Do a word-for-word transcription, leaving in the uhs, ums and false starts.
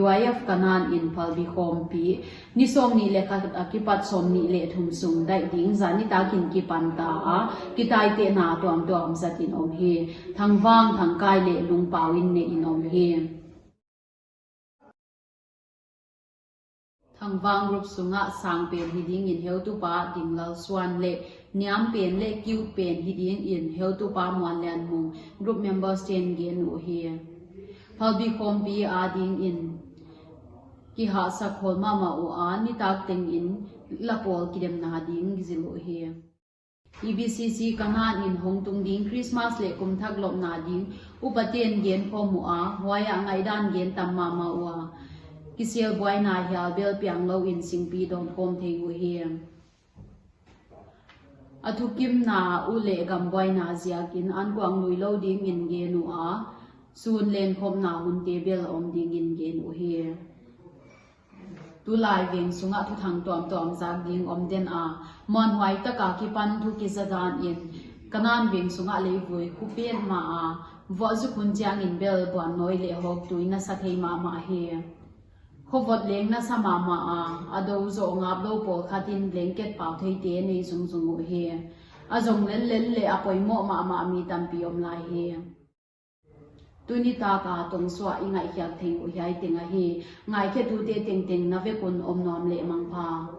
Y F Kanan in Phalbi khawmpi ni sawmnih leh khat akipat sawmnih leh thum sung daih ding zan nitakin kipan ta a, kitaitehna tuamtuam zatin om hi. Thangvang, Thangkai leh Lungpau in neih in om hi. Thangvang group sungah sang pen hi dingin heutupa Dinglalsuan leh niam pen leh kiu pen hi dingin heutupa Muanlianmung, group members ten gen uh hi. Phalbi khawmpi adingin kihahsa khol mahmah ua, nitak tengin la pawl kidemna ding zil uh hi. E B C C Kanan in hongtung ding Christmas leh kumthak lopna ding upaten genkhawm ua, huaiah ngaihdan gen tam mahmah ua, kisel buaina hial bel piang louin singpi dawnkhawm thei uh hi. A thukimna uh leh gambuaina ziakin ankuang lui lou dingin gen ua, sun lenkhopna hunte bel om dingin gen uh hi. Tulai veng sungah thuthang tuamtuam zak ding om den a, muanhuai taka kipan thu kiza danin Kanan veng sungah leivui khu petmah a, vuah zuk hun chiangin bel buannawi leh hawktui nasa thei mahmah hi. Khovot leng nasa mahmah a, a dou zoh ngaplou pawlkhatin blanket pau theite nei zungzung uh hi. A zong lellel leh a poimoh mahmah mi tampi om lai hi. Tuni taka tongsuah i ngaihkhiak thei uh hiai teng ahi. Ngaikhiatute tengteng na vek un om nuam leh mangpha.